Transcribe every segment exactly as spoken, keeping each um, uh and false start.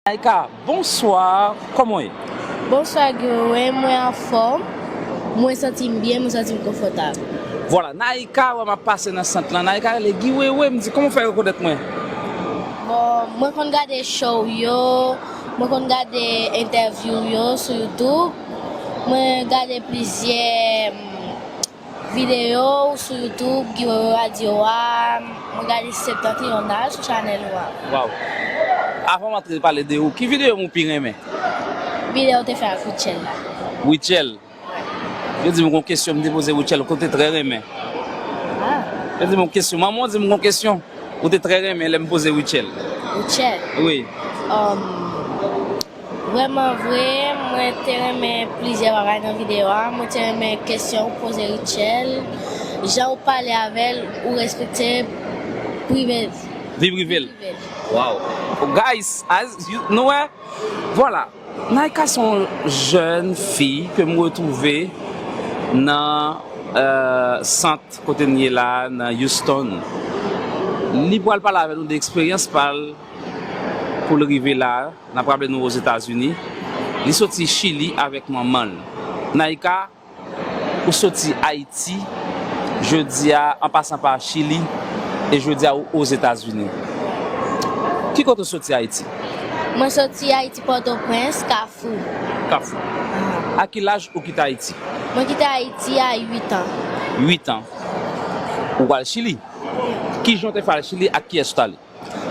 Naïka, bonswa, kòman w ye? Bonswa Guy Wewe, mwen anfòm, mwen santi m byen, mwen santi m konfòtab. Vwala, Naïka wè m ap pase nan sant lan. Naïka rele Guy Wewe, m di, kòman w fè rekonèt mwen? Bon, mwen konn gade show yo, mwen konn gade entèvyou yo sou YouTube, mwen gade plizyè videyo ou sou YouTube, Guy Wewe Radio a, mwen gade Septentrional sou chanèl ou a. Waw. Avan m antre pale de ou, ki videyo m ou pi renmen? Videyo ou te fè ak Rutshelle la. Rutshelle. Yo di m gon kesyon m te poze Rutshelle ke w te trè renmen. Ah. Yo di m gon kesyon, manman w di m gon kesyon ou te trè renmen lè m poze Rutshelle. Rutshelle? Wi. Um, Vrèman vre, mwen te renmen plizyè bagay nan videyo a. Mwen te renmen kesyon ou poze Rutshelle, jan ou pale avè l, ou respekte prive l. Vi prive l. Prive l. Wow. Guys, as you, nou wè, vwala. Naïka se yon jèn fi ke m retwouve nan, euh, sant kote n ye la, nan Houston. Li pral pale avè nou de eksperyans pa l pou l rive la. N ap raple nou Ozetazini. Li soti Chili avèk manman l. Naïka, ou soti Ayiti, jodi a, an pasan pa Chili, e jodi a, ou Ozetazini. Ki kote w soti Ayiti? Mwen soti Ayiti, Pòtoprens, Kafou. Kafou. A ki laj ou kite Ayiti? Mwen kite Ayiti a uit an. Uit an. Ou pral Chili? Ki jan w te fè al Chili, ak kiyès ou t ale?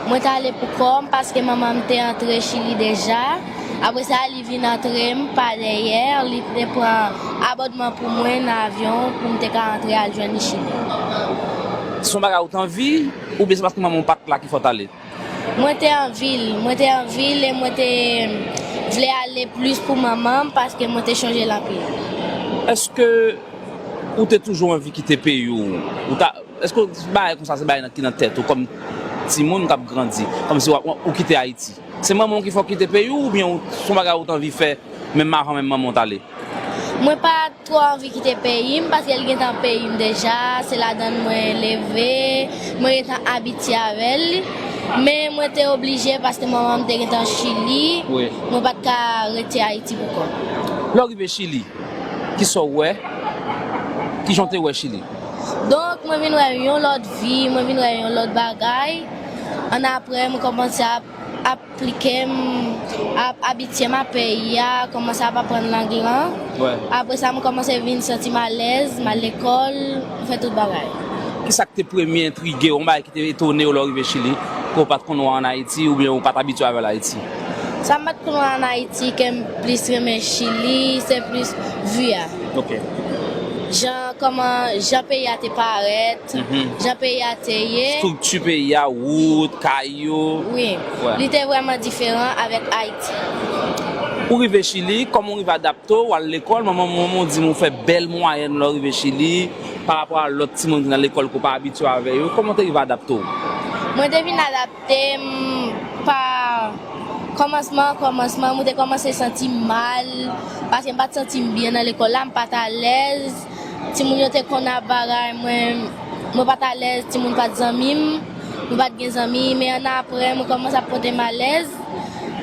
Mwen t ale pou kò m paske manman m te antre Chili deja. Apre sa, li vin antre m pa dèyè. Li te pran abòdman pou mwen nan avyon pou m te ka antre al jwenn li Chili. Se yon bagay ou t anvi, oubyen se paske manman w pa t la ki fè w t ale? Mwen te anvi l. Mwen te anvi l e mwen te vle ale plis pou manman m paske mwen te chonje l anpil. Èske ou te toujou anvi kite peyi w? Ou ta, èske bagay konsa se bagay nan, ki nan tèt ou kòm timoun k ap grandi, kòmsi w ap, ou kite Ayiti? Se manman w ki fè w kite peyi w, oubyen w, se yon bagay ou t anvi fè menm avan menm manman w t ale? Mwen pa twò anvi kite peyi m, paske l gentan peyi m deja, se ladan l mwen leve, mwen gentan abitye avè l. Men mwen te oblije paske manman m te gentan Chili, wi, mwen pa t ka rete Ayiti pou kò m. Lè w rive Chili, kisa w wè? Kijan w te wè Chili? Donk, mwen vin wè yon lòt vi, mwen vin wè yon lòt bagay. Annapre, mwen kòmanse ap aplike m, ap abitye m a peyi a, kòmanse ap aprann lang lan. Wè. Apre sa, mwen kòmanse vin santi m alèz, m al lekòl, m fè tout bagay. Kisa k te premye entrige w, yon bagay ki te etone w lè w rive Chili, ke w pa t konn wè ann Ayiti, oubyen ou pa t abitye avè l Ayiti? Sa m pa t konn wè ann Ayiti, ke m plis renmen Chili, se plis vi a. Ok. Jan, kòman, jan peyi a te parèt, mhm, jan peyi a te ye. Estrikti peyi a, wout, kay yo. Wi. Wè. Li te vrèman diferan avèk Ayiti. Ou rive Chili, kòman w rive adapte w, w al lekòl, manman, manman w di m ou fè bèl mwayèn lè w rive Chili, parapò a lòt timoun ki nan lekòl ke w pa abitye avè yo. Kòman w te rive adapte w? Mwen te vin adapte m pa kòmansman, kòmansman, mwen te kòmanse santi m mal, paske m pa t santi m byen nan lekòl la, m pa t alèz. Timoun yo te konn ap bagay, mwen, mwen pa t alèz, timoun pa t zanmi m, mwen pa t gen zanmi, men annapre, mwen kòmanse ap pote m alèz,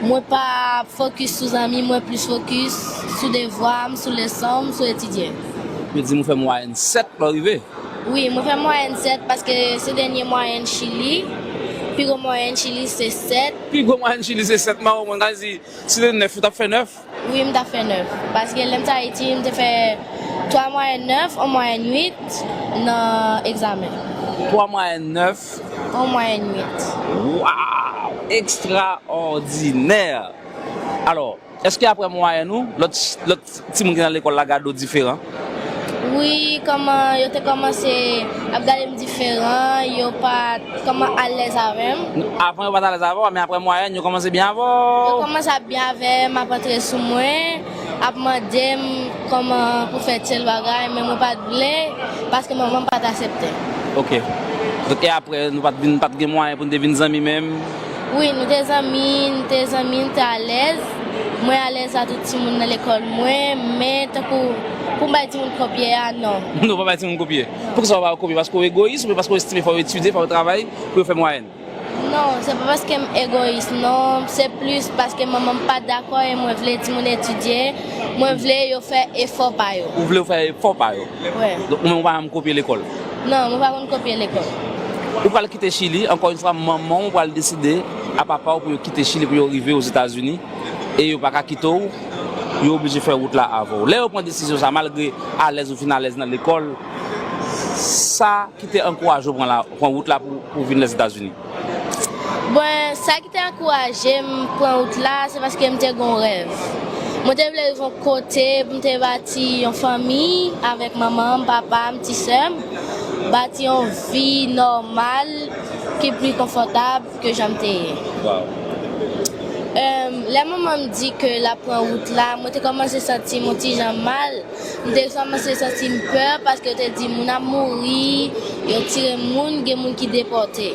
mwen pa ap fokis sou zanmi, mwen plis fokis sou devwa m, sou leson m, sou etidye. Yo di m ou fè mwayèn sèt lè w rive? Wi, mwen fè mwayèn sèt paske se dènye mwayèn Chili. Pi gwo mwayèn Chili se sèt. Pi gwo mwayèn Chili se sèt, mawon, mwen ka di, si te nèf, ou t ap fè nèf? Wi, m t ap fè nèf. Paske lè m t Ayiti, m te fè twa mwayèn nèf, yon mwayèn uit nan egzamen. Twa mwayèn nèf. Yon mwayèn uit. Waw! Ekstraòdinè! Alò, èske apre mwayèn ou, lòt, lòt timoun ki nan lekòl la gade w diferan? Wi, kòman yo te kòmanse ap gade m diferan, yo pa t kòman alèz avè m. Avan yo pa t alèz avè w, men apre mwayèn, yo kòmanse byen avè w. Yo kòmanse ap byen avè m, ap antre sou mwen, ap mande m kòman pou fè tèl bagay, men mwen pa t vle, paske manman m pa t aksepte. Ok. Donk, e apre, nou pa t vin, pa t gen mwayen pou n te vin zanmi menm? Wi, nou te zanmi, nou te zanmi, nou te alèz. Mwen alèz a tout timoun nan lekòl mwen, men tankou pou m bay timoun kopye a, non. Non, w pa bay timoun kopye. Poukisa w pa ba yo kopye? Paske w egoyis oubyen paske w estime fò yo etidye, fò yo travay pou yo fè mwayèn? Non, se pa paske m egoyis, non. Se plis paske manman m pa dakò e mwen vle timoun etidye. Mwen vle yo fè efò pa yo. Ou vle yo fè efò pa yo. Wè. Donk, ou menm ou pa janm kopye lekòl? Non, mwen pa konn kopye lekòl. Ou pral kite Chili, ankò yon fwa, manman w pral deside a papa w pou yo kite Chili, pou yo rive Ozetazini, e yo pa ka kite w, yo oblije fè wout la avè w. Lè yo pran desizyon sa, malgre alèz ou fin alèz nan lekòl, sa ki te ankouraje w pran la, pran wout la pou, pou vin Lèzetazini? Bon, sa ki te ankouraje m pran wout la, se paske m te gen yon rèv. Mwen te vle rive yon kote pou m te bati yon fanmi avèk manman m, papa m, ti sè m, bati yon vi nòmal ki pli konfòtab ke jan m te ye. Em, lè manman m di ke l ap pran wout la, mwen te kòmanse santi m yon ti jan mal. M te kòmanse santi m pè paske yo te di moun ap mouri, yo tire moun, gen moun ki depòte.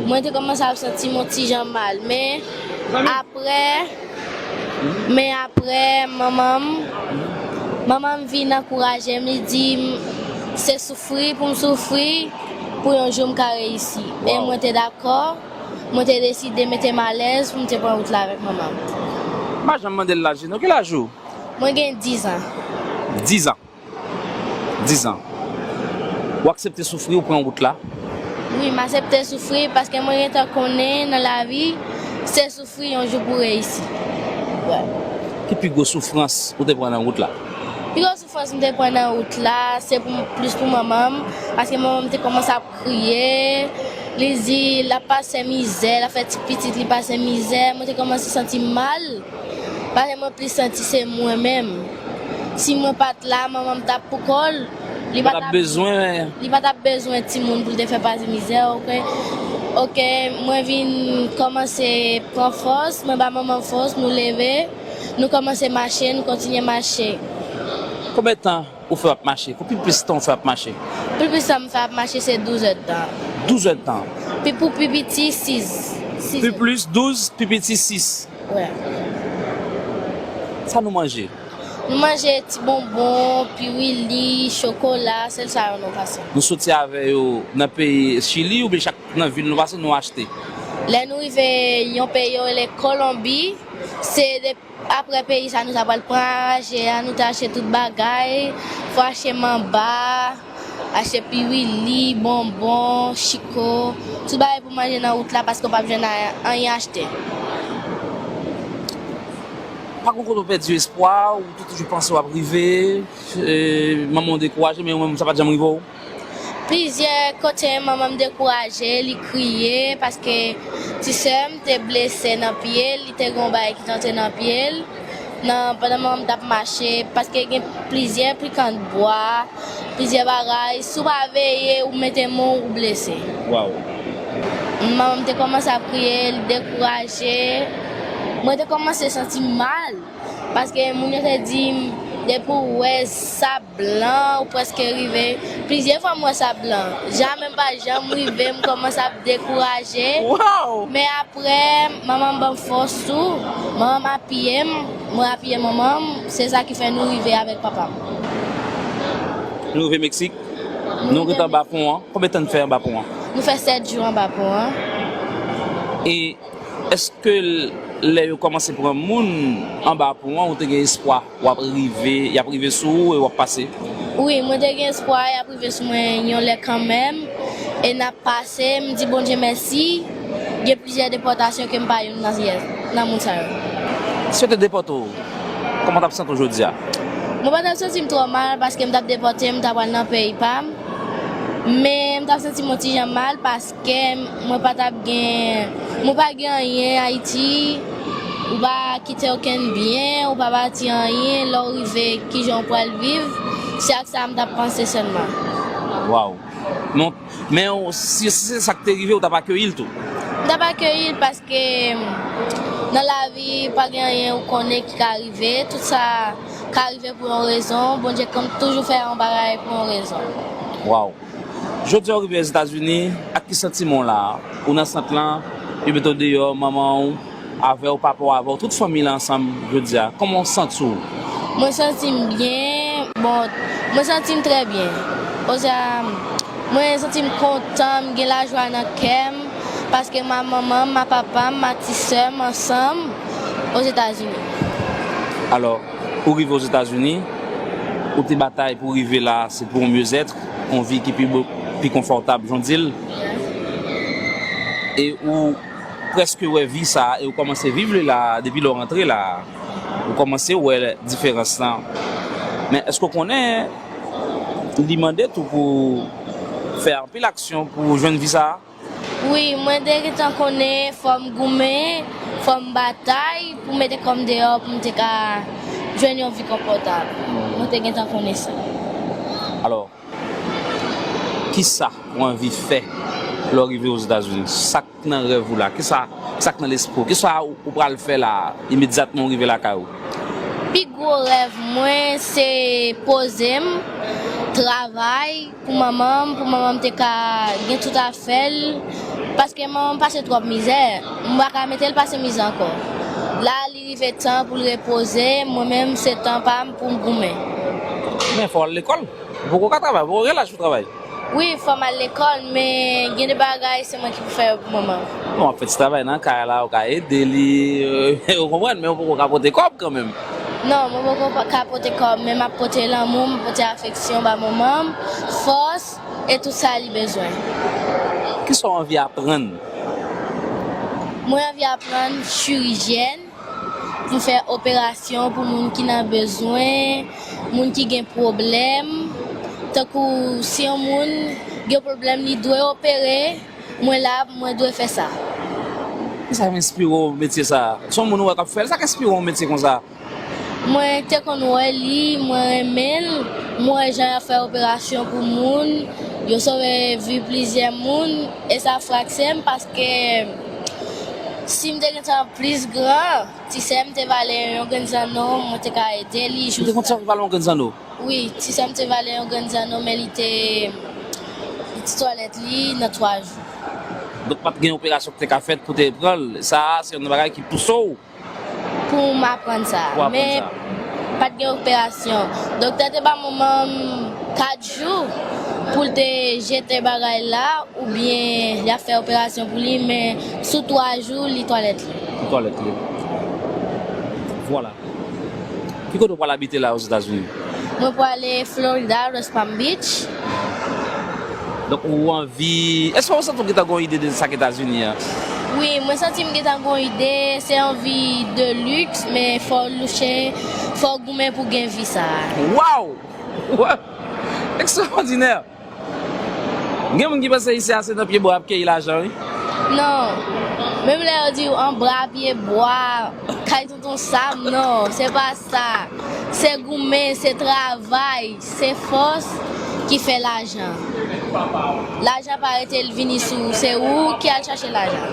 Mwen te kòmanse ap santi m yon ti jan mal, men apre, men apre, manman m, manman m vin ankouraje m, li di m se soufri pou m soufri, pou yon jou m ka reyisi. E mwen te dakò, mwen te deside mete m alèz pou m te pran wout la avèk manman m. M pa janm mande l laj li non. Ki laj ou? Mwen gen diz an. Diz an. Diz an. Ou aksepte soufri, ou pran wout la? Wi, m aksepte soufri paske mwen gentan konnen nan lavi, se soufri yon jou pou reyisi. Wè. Ki pi gwo soufrans ou te pran nan wout la? Pi gwo soufrans m te pran nan wout la, se pou, plis pou manman m, paske manman m te kòmanse ap kriye, li di l ap pase mizè, l ap fè ti pitit li pase mizè, mwen te kòmanse santi m mal, paske mwen plis santi se mwen menm. Si mwen pa t la, manman m t ap pou kò l. Li pa t ap bezwen. Li pa t ap bezwen timoun pou l te fè pase mizè, oke? Oke, mwen vin kòmanse pran fòs, mwen ba manman m fòs, nou leve, nou kòmanse mache, nou kontinye mache. Konbyen tan ou fè w ap mache? Pou pi plis tan ou fè w ap mache? Pi plis tan m fè ap mache se douz èdtan. Douz èdtan. Pi pou pi piti, sis. Sis. Pi plis douz, pi piti sis. Wè. Sa nou manje? Nou manje ti bonbon, piwili, chokola, sèl sa yo nou pase. Nou soti avè yo nan peyi Chili oubyen chak nan vil nou pase, nou achte? Lè nou rive yon peyi yo rele Kolonbi, se de, apre peyi sa nou ta pral pran raje a, nou te achte tout bagay, fò achte manba, achte piwili, bonbon, chiko, tout bagay pou manje nan wout la paske w p ap jwenn a-, anyen achte. Pa gen kote w pèdi espwa, ou te toujou panse w ap rive, e, manman w dekouraje, men ou menm sa pa t janm rive w? Plizyè kote manman m dekouraje, li kriye paske ti sè m te blese nan pye l, li te gen yon bagay ki t antre nan pye l, nan, pandan manman m t ap mache, paske gen plizyè pikan bwa, plizyè bagay, si w pa veye, ou mete men w, ou blese. Waw. Manman m te kòmanse ap kriye, li dekouraje. Mwen te kòmanse santi m mal, paske moun yo te di m, depi w wè sab blan, ou prèske rive. Plizyè fwa m wè sab blan. Jamè m pa janm rive, m kòmanse ap dekouraje. Waw! Men apre, manman m ban m fòs tou. Manman m apiye m, mwen apiye manman m. Se sa ki fè nou rive avèk papa m. Nou rive Meksik. Nou rete anba pon an. Konbyen tan n fè anba pon an? Nou fè sèt jou anba pon an. E Èske l-, lè yo kòmanse pran moun anba pon an, ou te gen espwa w ap rive, y ap rive sou ou e w ap pase? Wi, mwen te gen espwa y ap rive sou mwen yon lè kanmenm, e n ap pase, m di Bondye mèsi, gen plizyè depòtasyon ke m pa youn nan, nan moun sa yo. Si yo te depòte w, kòman w t ap santi w jodi a? Mwen pa t ap santi m twò mal paske m t ap depòte, m ta pral nan peyi pa m, men m t ap santi m yon ti jan mal paske Kè mwen pa t ap gen, mwen pa gen anyen Ayiti, ou pa kite okenn byen, ou pa bati anyen, lè w rive, kijan w pral viv, se ak sa m t ap panse sèlman. Waw. Non, men w, si, si se sa k te rive, ou t ap akeyi l tou? M t ap akeyi l paske nan lavi, pa gen anyen ou konnen ki ka rive, tout sa ka rive pou yon rezon, Bondye konn toujou fè yon bagay pou yon rezon. Waw. Jodi a w rive Ozetazini, ak ki santiman w la? Ou nan sant lan, yo mete w deyò, manman w avè w, papa w avè w, tout fanmi lan ansanm jodi a. Kòman w santi w? Mwen santi m byen, bon, mwen santi m trè byen. Ozè, mwen santi m kontan, m gen lajwa nan kè m, Paske ma manman m, ma papa m, ma ti sè m ansanm Ozetazini. Alò, ou rive Ozetazini, ou te batay pou rive la, se pou yon myezèt, yon vi ki pi, pi konfòtab, jan w di l. E ou prèske wè vi sa a, e ou kòmanse viv li la, depi lè w rantre la a. Ou kòmanse wè diferans lan. Men èske w konnen li mande tou pou fè anpil aksyon pou jwenn vi sa a? Wi, mwen te gentan konnen fò m goumen, fò m batay pou mete kò m deyò pou m te ka jwenn yon vi konfòtab. Mwen te gentan konnen sa. Alò, kisa ou anvi fè lè w rive Ozetazini? Sa k nan rèv ou la? Kisa, sa k nan lespri w? Kisa ou, ou pral fè la imedyatman ou rive lakay ou? Pi gwo rèv mwen se poze m, travay, pou manman m, pou manman m te ka gen tout afè l, paske manman m pase twòp mizè, m pa ka mete l pase mizè ankò. La, li rive tan pou l repoze, mwen menm se tan pa m pou m goumen. Men fò w al lekòl. Ou poko ka travay, ou poko gen laj pou travay. Wi, fò m al lekòl, men gen de bagay se mwen ki pou fè yo pou manman m. Bon, w ap fè ti travay nan kay la, ou ka ede li, ou konprann, men ou poko ka pote kòb kanmenm. Non, mwen poko ka pote kòb, men m ap pote lanmou, m ap pote afeksyon ba manman m, fòs, e tout sa li bezwen. Kisa w anvi aprann? Mwen anvi aprann chirizyèn pou fè operasyon pou moun ki nan bezwen, moun ki gen pwoblèm. Tankou si yon moun gen pwoblèm, li dwe opere, mwen la, mwen dwe fè sa. Kisa k enspire w metye sa a? Se yon moun ou wè k ap fè l, sa k enspire w metye konsa? Mwen te konn wè li, mwen renmen l, mwen wè jan y ap fè operasyon pou moun, yo sove vi plizyè moun, e sa frakse m paske si m te gentan plis gran, ti sè m te vale yon grenn zanno, mwen te ka ede li. Ou te konn sove vale yon grenn zanno? Wi, ti sè m te vale yon grenn zanno, men li te, li te twalèt li nan twa jou. Donk pa t gen operasyon ki te ka fèt pou te pran l. Sa a, se yon bagay ki pouse w. Pou m aprann sa. Men pa t gen operasyon. Doktè te ba manman m kat jou pou l te jete bagay la oubyen y ap fè operasyon pou li, men sou twa jou li twalèt li. Li twalèt li. Vwala. Ki kote w pral abite la Ozetazini? Mwen prale Florida, West Palm Beach. Donk ou anvi, èske w santi w gentan gen yon ide de sa k Etazini an? Wi, mwen santi m gentan gen yon ide, se yon vi de luxe, men fò w louche, fò w goumen pou gen vi sa a. Wow! Ekstraòdinè! Gen moun ki panse isi a se nan pye bwa y ap keyi lajan wi. Non. Menm lè yo di w anba pye bwa, kay tonton Sam, non, se pa sa. Se goumen, se travay, se fòs ki fè lajan. Lajan pa rete l vini sou ou, se ou ki al chache lajan.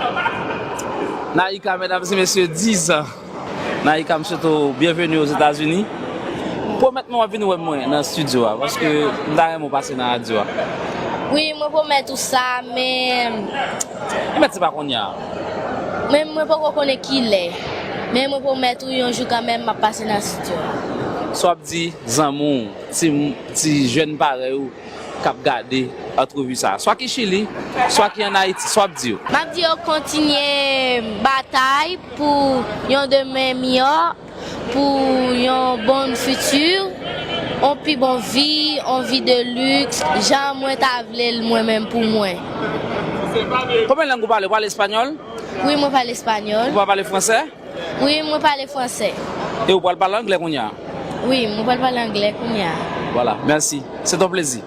Naïka, medam e mesye, dizan. Naïka, m swete w byenveni Ozetazini. Pwomèt mwen w ap vin wè mwen nan estidyo a, paske m ta renmen w pase nan radyo a. Wi, mwen pwomèt ou sa, men. Pwomèt se pa kounye a. Men mwen poko konnen kilè. Men mwen pwomèt ou yon jou kanmenm m ap pase nan estidyo a. Sa w ap di zanmi w, ti, ti jèn parèy ou, k ap gade antrevi sa a, swa ki Chili, swa ki ann Ayiti, sa w ap di yo? M ap di yo kontinye batay pou yon demen miyò, pou yon bon fiti, yon pi bon vi, yon vi de luxe, jan mwen ta vle l mwen menm pou mwen. Konbyen lang ou pale? Ou pale espanyòl? Wi, mwen pale espanyòl. Ou pa pale fransè? Wi, mwen pale fransè. E ou pral pale anglè kounye a? Wi, mwen pral pale anglè kounye a. Vwala, mèsi. Se ton plezi.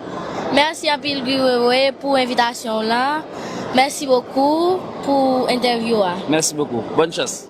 Mèsi anpil Guy Wewe pou envitasyon w lan. Mèsi bokou pou entèvyou a. Mèsi bokou. Bòn chans.